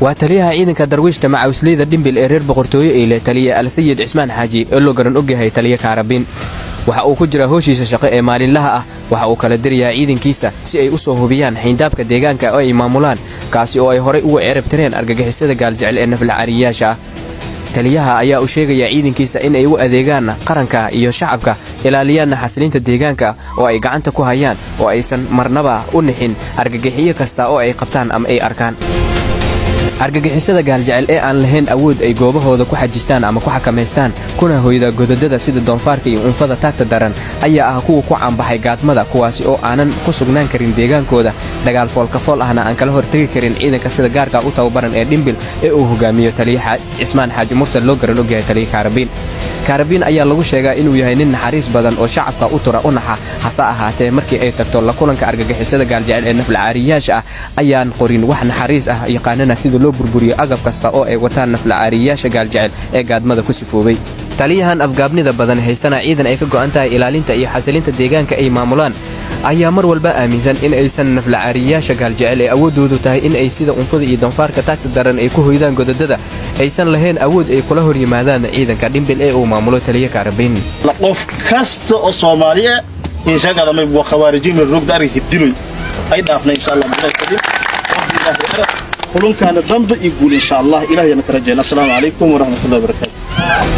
Waa taliyaha ciidanka Darwiishta Macawisleyda Dhimbil ee reer Boqortooyo Eyle, Taliya Alsayid Cismaan Xaaji oo loo garan ogyahay Taliya Kaarabiin. Waxa uu ku jiraa howshiisa shaqo ee maalinlaha ah. Waxa uu kala dirayaa ciidankiisa si ay u soo hubiyaan xayndaabka deegaanka oo ay maamulaan, kaasi oo ay horay uga ciribtireen argagixisada Gaaljecel ee naflacaariyayaasha ah. Taliyaha ayaa u sheegaya ciidankiisa in ay u adeegaan qaranka iyo shacabka, ilaaliyaanna xasilinta deegaanka oo ay gacanta ku hayaan, oo aysan marnaba u nixin argagixiyo kasta oo ay qabtaan ama ay arkaan. Argagixisada Gaaljecel ee aan lahayn awood ay goobahooda ku xajistaan ama ku xakamaystaan, kuna hoyda godadada sida doonfaarka iyo unfada taagta daran, ayaa ah kuwa ku caanbaxay gaadmada, kuwaasi oo aanan ku sugnaan karin deegaankooda, dagaal foolkafool ahna aan kala hortegi karin ciidanka sida gaarka u tababaran ee Dhimbil ee uu hogaamiyo Taliya Cismaan Xaaji Mursal, loo garan ogyahay Taliya Kaarabiin. Kaarabiin ayaa lagu sheegaa inuu yahay nin naxariis badan oo shacabka u tura, u naxa. Hase ahaatee, markii ay tagto la kulanka argagixisada Gaaljecel ee naflacaariyayaasha ah, ayaan qorin wax naxariis ah, yaqaanana sida loo burburiyo agab kasta oo ay wataan naflacaariyayaasha Gaaljecel ee gaadmada ku sifoobay. Taliyahan afgaabnida badan haystana ciidan ay ka go'an tahay ilaalinta iyo xasilinta deegaanka ay maamulaan ayaa mar walba aaminsan in aysan naflacaariyayaasha Gaaljecel ee awooddoodu tahay in ay sida unfada iyo doonfaarka taagta daran ay ku hoydaan godadada aysan lahayn awood ay kula hor yimaadaan ciidanka Dhimbil ee uu maamulo Taliya Kaarabiin. Qof kasta oo Soomaaliya inshaqadamay waa khawaarijin rogda arag hibdiloy ay dhaafnay, insha Allah, kulunkaana dambe iyo guul, insha Allah. Ilaahayana ka rajayna. Assalaamu calaykum waraxmatullahi wabarakaatu.